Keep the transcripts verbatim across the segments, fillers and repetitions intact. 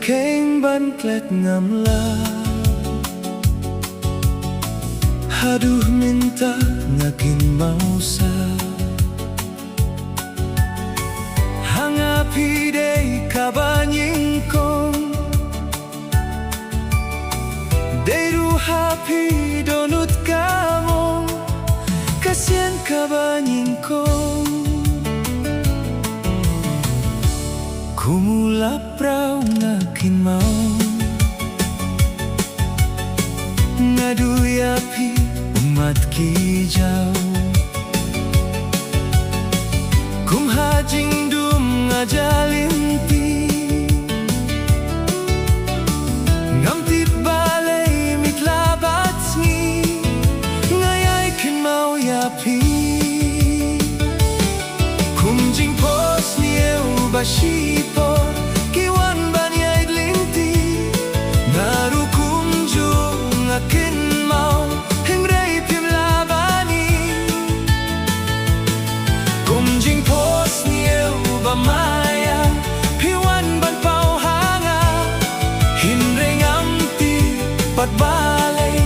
Khein ban klet ngam lah. Haduh mynta nga kynmaw sa. Ha nga phi dei kaba nyngkong. Dei ruh ha phi dohnud ka mong. Ka sien kaba nyngkong. Kum u laprau nga kynmaw. Nga duh ïa phi u mat ki jaw. Kum ha jingdum nga ja lynti. Ngam tip balei mit la bad sngi. Nga ïai kynmaw ïa phi. Kum jingphohsniew ba shipor ki wan ban ïaid lynti. Nga ruh kumjuh nga kynmaw hynrei phim lah ban ïeh. Kum jingphohsniew ba maïa phi wan ban paw ha nga. Hynrei ngam tip pat balei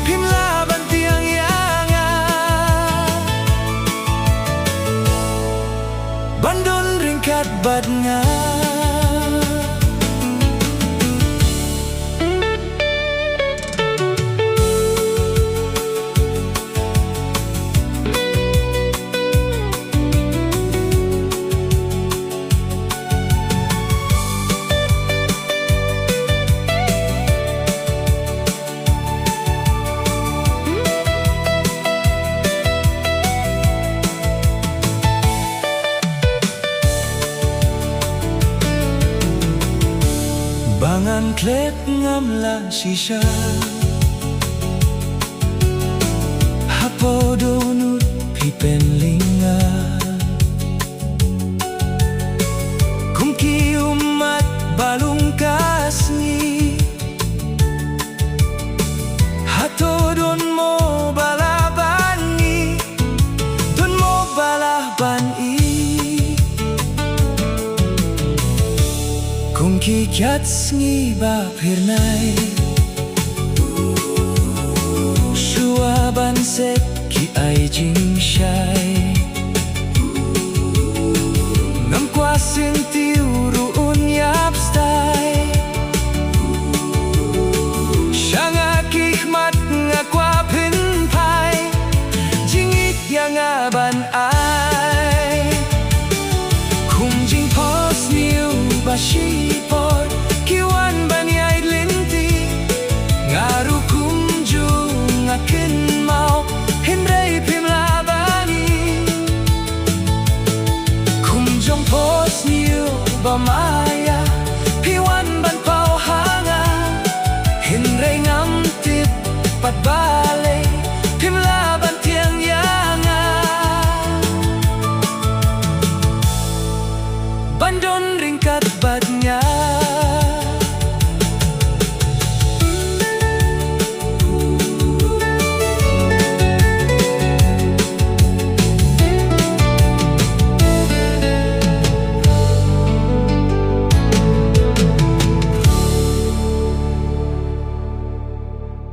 phim lah ban tieng ïa nga. Ban don ryngkat bad nga. Ba ngan klet ngam lah shisha. Hapoh dohnud phi pynlyngnga. Kum ki ummat ba lung ka sngi. Hato don mo ba lah ban ïeh. Don mo ba lah ban ïeh. Kum ki kjat sngi ba phyrnai. Shuwa ban set ki ai jingshai. Ngam kwah syntiew ruh un ïap stai. Sha nga ki khmat nga kwah pynphai. Jingïeit ïa nga ban